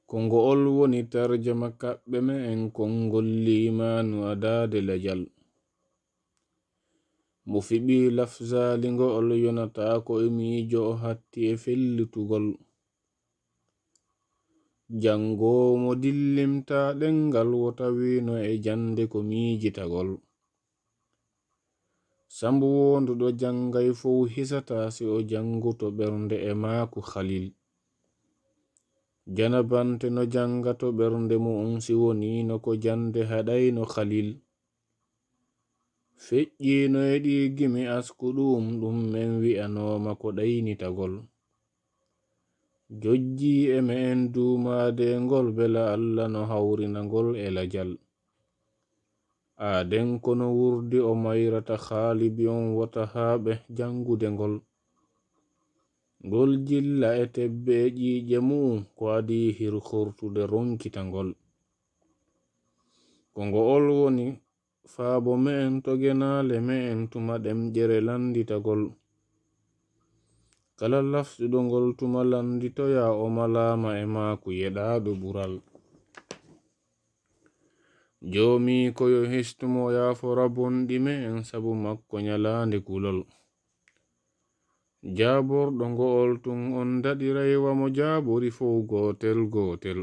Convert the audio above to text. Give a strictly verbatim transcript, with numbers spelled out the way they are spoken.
Ko ngo'ol woni tarjama kaɓɓe me'en konngol liimaanu adaade lajal. Mo fiɓi lafzaali ngo'ol yonataako e miijo o hatti e fellitugol. Janngoowo mo dillimta ɗemngal wo tawiino e jannde ko miijitagol. Sambu wonduɗo janngay fow hisata si o jannguto ɓernde e maaku Khalil. Janabante no janngato ɓernde mu'un si woniino ko jannde haɗayno Khalil. Feƴƴiino e ɗi gimi asku ɗuum ɗum men wi'anooma ko ɗaynitagol. Jojjii e me'en duumaade ngol bela Alla no hawrina ngol e lajal. Aaden kono wurdi o mayrata haalibi on wota haaɓe janngude ngol. Ngol jilla e tebbe e ƴiiƴe mu'un ko adii hirhortude ronkita ngol. Ko ngo'ol woni faabo me'en to genaale me'en tuma ɗemƴere lannditagol. Kala lafɗuɗo ngol tuma lannditoyaa o malaama e maaku yeɗaaɗo ɓural. Joomi ko yo histumo yaafora bonɗi me'en sabu makko ñalaande kulol. Jaaborɗo ngo'ol tun on daɗiray wa mo jaabori fow gootel gootel.